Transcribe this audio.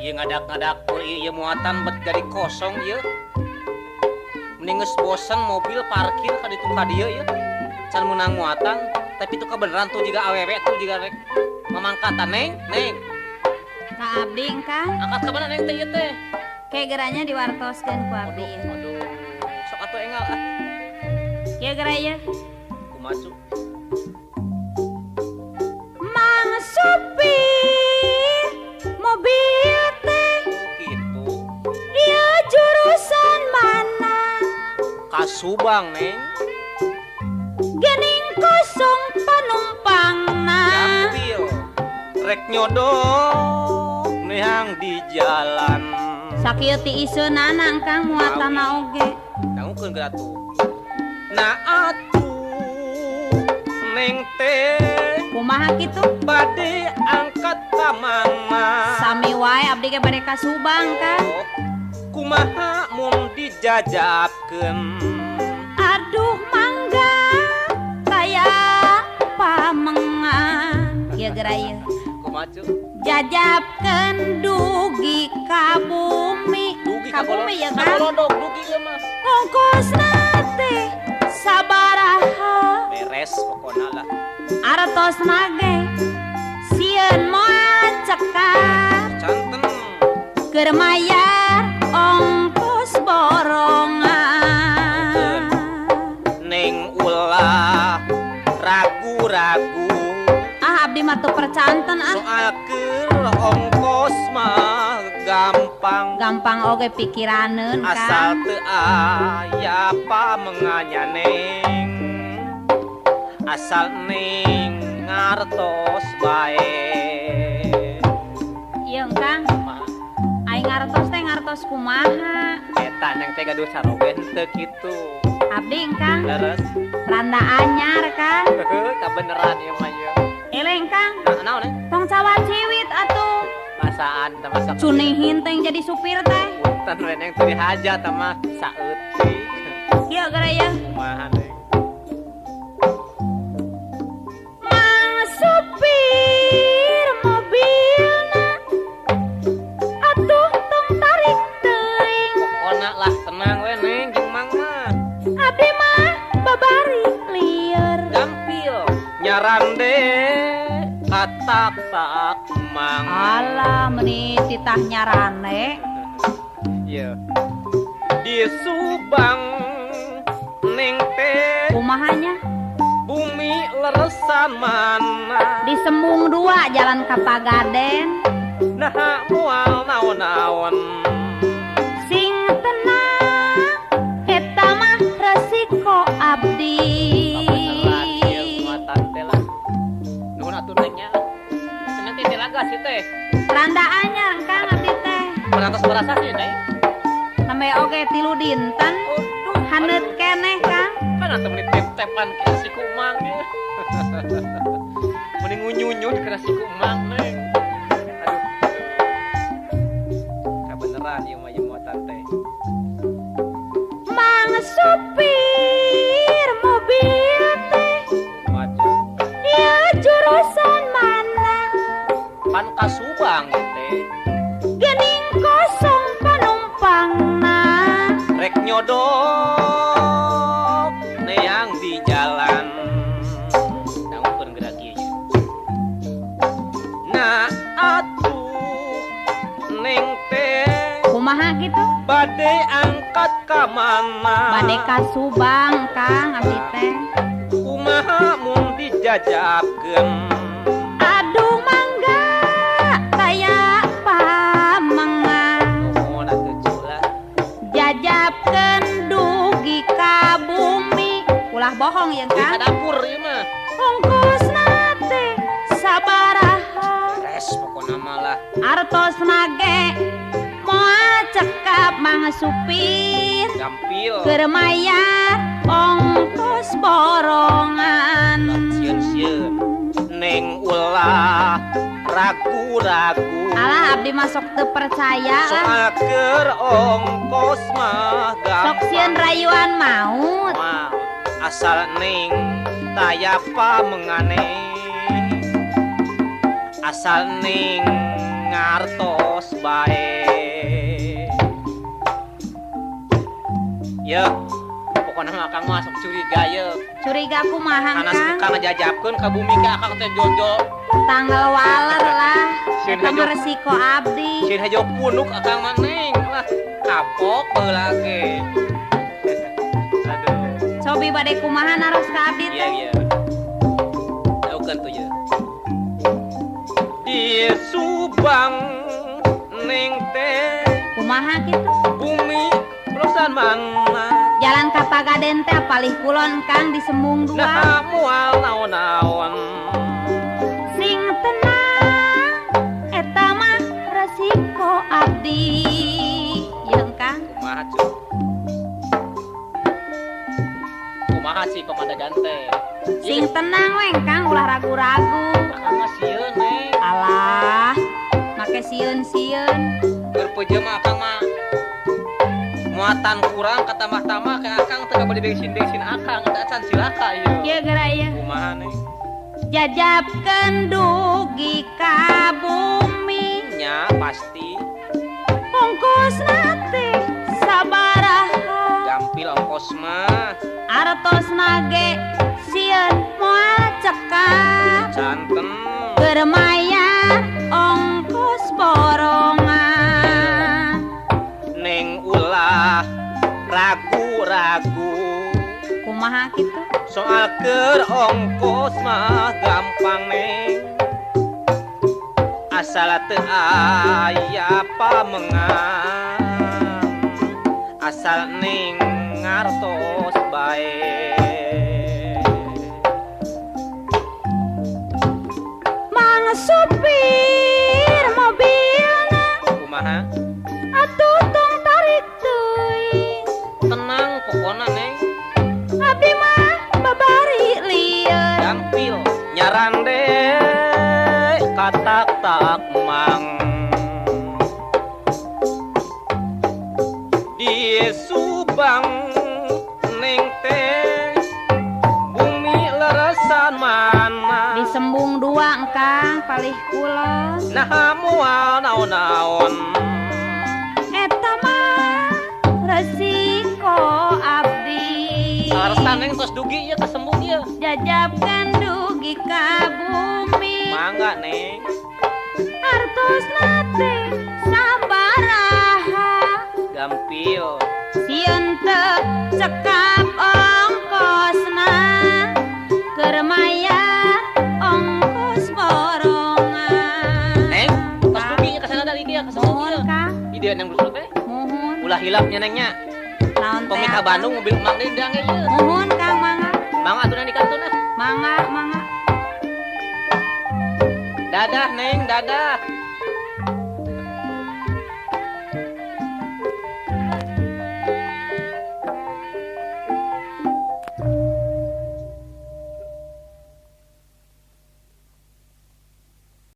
Ieu ngadak-ngadak ieu muatan bet jadi kosong ieu. Mending geus bosen mobil parkir ka ditu ka dieu ieu. Can meunang muatan, tapi itu kebeneran tuh jiga awewe tuh jiga rek mamangkatan neng, neng. Ka abdi Kang. Angkat ka mana neng teh ieu teh? Ke geranya diwartoskeun ku abdi. Aduh, sok atuh enggal ah. Kieu gera ieu. Kumaha cu? Mang supir mobil teh gitu. Ieu jurusan mana? Ka Subang, Neng. Gening kosong penumpangna. Gampil. Rek nyodok neang di jalan. Sakieu ti iseunana Kang muatanna oge. Dangukeun geura tuh. Nah atuh neng teh kumaha kitu? Bade angkat ka mana? Sami wae abdi ge bade ka Subang Kang. Oh, kumaha mun dijajabkeun? Aduh mangga kaya pamengan. Ieu geura ieu. Kumaha cu? Jajabkeun dugi ka bumi. Dugi ka bumi ya Kang. Kabolodok dugi ge mas. Ongkosna teh sabaraha? Beres pokona lah. Artosna ge sieun moal cekap. Canten. Keur mayar ongkos borongan. Neng ulah ragu-ragu. Ah abdi mah teu percanten ah. Soal keur ongkos mah gampang. Gampang oge pikiraneun Kang. Asal teu aya pamenganya neng. Asal neng ngartos bae. Ieu Kang. Aing ngartos teh ngartos kumaha? Eta neng teh gaduh caroge henteu kitu. Abdi Kang. Leres. Randa anyar Kang. Heuh, kabeneran ieu mah ieu. Eleng Kang. Nah, naon neng? Tong cawat-ciwit atuh. Masaan teh masak. Cunihin teh jadi supir teh. Punten we neng teu dihaja tah mah saeutik. Kieu geura ieu. Kumaha neng? Mang supir mobilna atuh tong tarik teuing. Pokona lah tenang we neng jeung mang mah. Abdi mah babari lieur. Gampil nyarande katak tak mang. Alah meuni titah nyarane. Ieu. Di Subang neng teh kumahanya? Bumi leresan mana? Di Sembung 2 jalan ka Pagaden. Nah moal naon-naon. Sing tenang eta mah resiko abdi. Nuhun atuh neng nya. Seneng teh telaga sih teh. Randa anyar Kang abdi teh. Parantos barasa sih neng. Nembe oge 3 dinten. Haneut keneh Kang. Kan atuh meuni tep-tepan ka si kumang ieu. Meuni ngunyunyun ka si kumang neng. Aduh. Kabeneran ieu mah ieu muatan teh. Mang supir mobil teh. Maju. Ieu jurusan mana? Pan ka Subang teh. Gening kosong penumpangna. Rek nyodok neang di jalan. Dangukeun geura kieu nya. Nah atuh neng teh kumaha kitu? Bade angkat ka mana? Bade ka Subang Kang abdi teh. Kumaha mun dijajabkeun? Aduh mangga kaya pamengan. Nuhun atuh cu lah. Jajabkeun dugi ka bumi. Ulah bohong ya Kang. Di dapur ieu mah. Ongkosna teh sabaraha? Beres pokona mah lah. Artosna ge moal cekap mang supir. Gampil. Keur mayar ongkos borongan. Sieun-sieun neng ulah ragu-ragu. Alah abdi mah sok teu percaya lah. Soal keur ongkos mah gampang. Sok sieun rayuan maut. Mah asal neng taya pamengane. Asal neng ngartos bae. Ye, pokona mah akang mah sok curiga ye. Curiga kumaha Kana Kang? suka ngajajabkeun ka bumi ka akang teh jojo. Tanggal waler lah. Sieun Eta hajo mah resiko abdi. Sieun hajo punuk akang mah Neng. Lah, kapok baheula ge. Aduh. Cobi bade kumaha naros ka abdi Iya, teh? iya. Daukeun tuh ye. Di Subang Neng teh Kumaha kitu? bumi leresan mana? Jalan ka Pagaden teh palih kulon Kang di Sembung dua. Nah moal naon-naon. Sing tenang eta mah resiko abdi. Yeung Kang. Kumaha cu? Kumaha sih pamadagan teh? Sing tenang we Kang ulah ragu-ragu. Akang mah sieun Neng. Alah, make sieun-sieun. Keur peujeum mah akang mah muatan kurang katambah-tambah ke akang teu beli bensin-bensin akang eta acan cilaka ieu. Ieu geura ieu. Kumaha Neng? Jajabkeun dugi ka bumi. Nya pasti Ongkosna teh sabaraha? Gampil ongkos mah. Artosna ge sieun moal cekap. Canten. Keur mayar ongkos borongan. Neng ulah ragu-ragu. Kumaha kitu? Soal keur ongkos mah gampang Neng. Asal teu aya pamengan. Asal Neng ngartos bae. Mang supir mobilna Kumaha? atuh tong tarik teuing. Tenang pokona Neng. Abdi mah babari lieun. Gampil nyarande katak tak mang. Di Subang Neng teh bumi leresan mana? Di Sembung dua Kang palih kulon. Nah moal naon-naon. Eta mah resiko abdi. Leresan Neng tos dugi ieu ka Sembung ieu. Jajabkeun dugi ka bumi. Mangga Neng. Artosna teh sabaraha? Gampil. Sieun teu cekap ongkosna. Keur mayar ongkos borongan. Neng, tos dugi ieu ka sana da ieu ka Sembung Muhun ieu. Kang, Di dieu Neng brusul teh. muhun. Ulah hilap nya Neng nya. Naon teh? Pamit ka Bandung mobil emang deui deang ieu. Muhun Kang mangga. Mangga atuh Neng di kantun ah. Mangga, mangga. Dadah Neng, dadah.